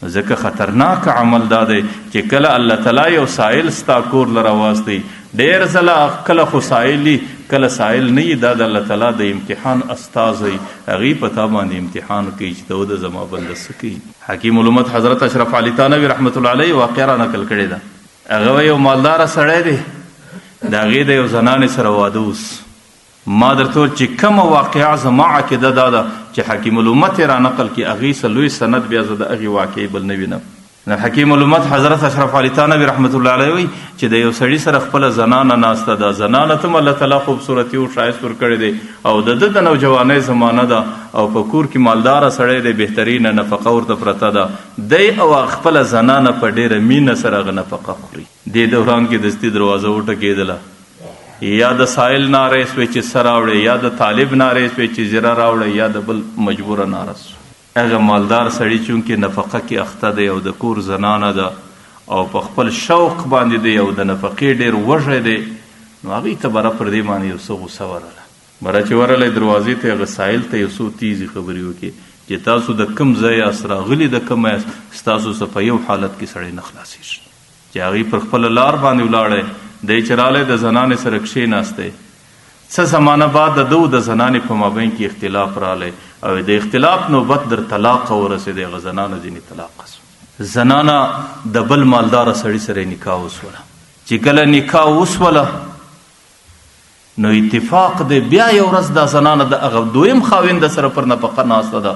ځکه خطرناک عمل دا دی چې کله الله تعالی یو سائل ستا کور له راوستي، ډېر ځله کله خو سائل وي، کله سائل نه وي، دا د الله تعالی د امتحان استاز وي، هغوی په تا باندې امتحان کوي چې ته وده زما بنده څه کوي. حکیم الامت حضرت اشرف علي تانوي رحمت الله علیه واقعه را نقل کړې ده. هغه یو مالداره سړی دی، د هغې د یو زنانې سره واده اوس. ما درته وویل چې کومه واقعه زما عقیده دا ده چې حکیم الامت یې را نقل کړي، هغې څه لوی سند بیا زه د هغې واقعې بل نه وینم. نو حکیم الامت حضرت اشرف علي تانوي رحمت الله علیه وایي چې د یو سړي سره خپله زنانه ناسته ده، زنانه ته هم الله تعالی خوبصورتي او ښایست ورکړی دی او د ده د نوجوانۍ زمانه ده او په کور کې مالداره سړی دی، بهترینه نفقه ورته پرته ده، دی او هغه خپله زنانه په ډېره مینه سره هغه نفقه خوري. دې دوران کې دستي دروازه وټکېدله، یا د سائل نارې سوې چې څه راوړې، یا د طالب نارې سوې چې زیره راوړې، یا د بل مجبوره ناره سو. هغه مالدار سړی چونکې نفقه کې اخته دی او د کور زنانه ده او په خپل شوق باندې دی او د نفقې ډېر وږی دی، نو هغوی ته بره پر دې باندې یو څه غوسه ورغله. بره چې ورغلی دروازې ته، هغه سائل ته یو څو تیزې خبرې وکړې چې تاسو د کوم ځای یاست، راغلي د کومه یاست، ستاسو څه په یو حالت کې سړی نه خلاصېږي. چې هغوی پر خپله لار باندې ولاړی، دی چې رالی د زنانې سره کښېناستی. څه زمانه بعد د ده او د زنانې په مابین کې اختلاف رالی او د اختلاف نوبت در طلاقه ورسېدی، هغه زنانه ځینې طلاقه سوه. زنانه د بل مالداره سړي سره نکاح وسوله. چې کله نکاح وسوله نو اتفاق دی بیا یو ورځ دا زنانه د هغه دویم خاوند سره پر نفقه ناسته ده،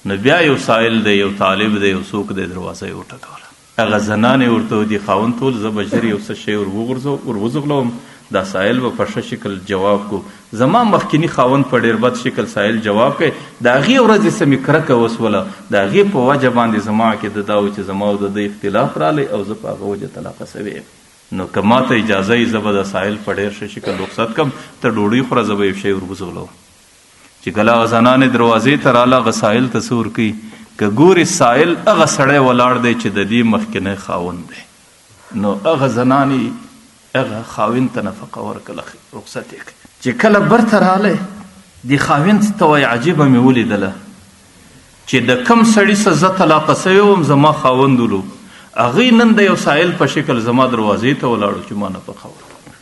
نو بیا یو سائل دی، یو طالب دی، یو څوک دی، دروازه یې وټکوله. هغه زنانې ورته وویل، دې خاوند ته وویل، زه به ژر یو څه شی ور وځغلوم، دا سائل به په ښه شکل جواب کو. زما مخکیني خاوند په ډېر بد شکل سائل جواب کړ، د هغې ورځې څه مې کرکه وسوله، د هغې په وجه باندې زما عقیده دا وه چې زما او د ده اختلاف رالی او زه په هغه وجه طلاقه شوې یم. نو که ماته اجازه وي زه به دا سائل په ډېر ښه شکل رخصت کړم، ته ډوډۍ خوره، زه به یو شی ور وځغلوم. چې کله هغه زنانې دروازې ته راله، هغه ساحل ته څه ورکوي؟ که ګوري ساحل هغه سړی ولاړ دی چې د دې مخکنی خاوند دی، نو هغه زنانې هغه خاوند ته نفقه ورکړله، رخصت یې کړ. چې کله برته رالی دې خاوند ته وایي عجیبه مې ولیدله چې د کم سړي څه زه طلاقه سوی وم، زما خاوند ولو، هغوی نن د یو ساحل په شکل زما دروازې ته ولاړو چې ما نفقه ورکړه.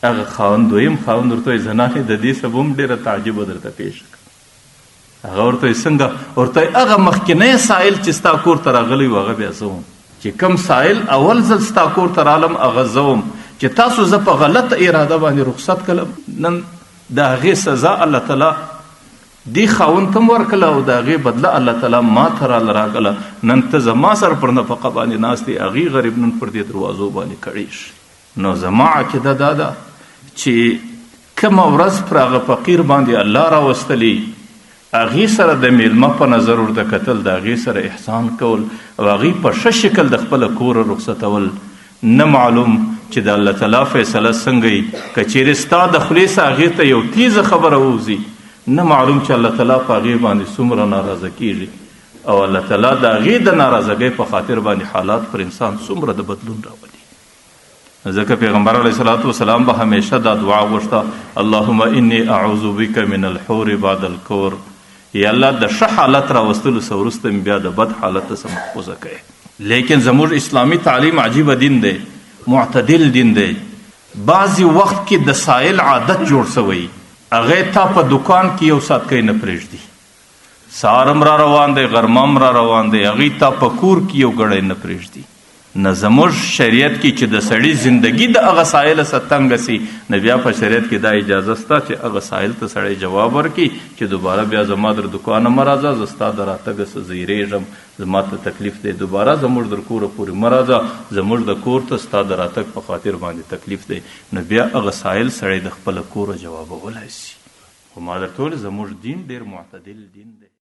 هغه خاوند دویم خاوند ورته وایي زنانې د دې سبب هم ډېره تعجبه درته پېښه کړه. هغه ورته وایي څنګه؟ ورته وایي هغه مخکنی سائل چې ستا کور ته راغلی و هغه بیا زه وم، چې کوم سائل اول ځل ستا کور ته رالم هغه زه وم، چې تاسو زه په غلطه اراده باندې رخصت کړم، نن د هغې سزا الله تعالی دې خاوند ته هم ورکړله او د هغې بدله الله تعالی ما ته راله راکړله، نن ته زما سره پر نفقه باندې ناست یې، هغې غریب نن پر دې دروازو باندې کړېږي. نو زما عقیده دا ده چې کومه ورځ پر هغه فقیر باندې الله راوستلی، هغې سره د میلمه په نظر ورته کتل، د هغې سره احسان کول او هغې په ښه شکل د خپله کوره رخصتول، نه معلوم چې د الله تعالی فیصله څنګه وي. که چیرې ستا د خولې څخه هغې ته یو تیزه خبره ووځي، نه معلوم چې الله تعالی په هغې باندې څومره ناراضه کیږي او الله تعالی د هغې د ناراضګۍ په خاطر باندې حالات پر انسان څومره د بدلون راولي. ځکه پیغمبر علیه الصلاة والسلام به همیشه دا دعا غوښته، اللهم انی اعوذ بک من الحور بعد الکور، یا الله د ښه حالت راوستلو څخه وروسته مې بیا د بد حالت څخه محفوظه کړې. لیکن زموږ اسلامي تعلیم عجیبه دین دی، معتدل دین دی. بعضې وخت کې د سائل عادت جوړ شوی، هغه تا په دکان کې یو ساعت کې نه پرېږدي، سهار هم را روان دی، غرمه هم را روان دی، هغوی تا په کور کې یو ګړی نه پرېږدي. نه زموږ شریعت کې چې د سړي زندگی د هغه سایل څخه تنګه سي، نو بیا په شریعت کې دا اجازه سته چې هغه سایل ته سړی جواب ورکړي چې دوباره بیا زما در دکانه مه راځه، زه ستا د راتګه څه زیرېږم، زما ته تکلیف دی، دوباره زموږ در کوره پورې مه راځه، زموږ د کور ته ستا د راتګ په خاطر باندې تکلیف دی. نو بیا هغه سایل سړی د خپله کوره جوابولای سي. خو ما درته وویل زموږ دین ډېر معتدل دین دی.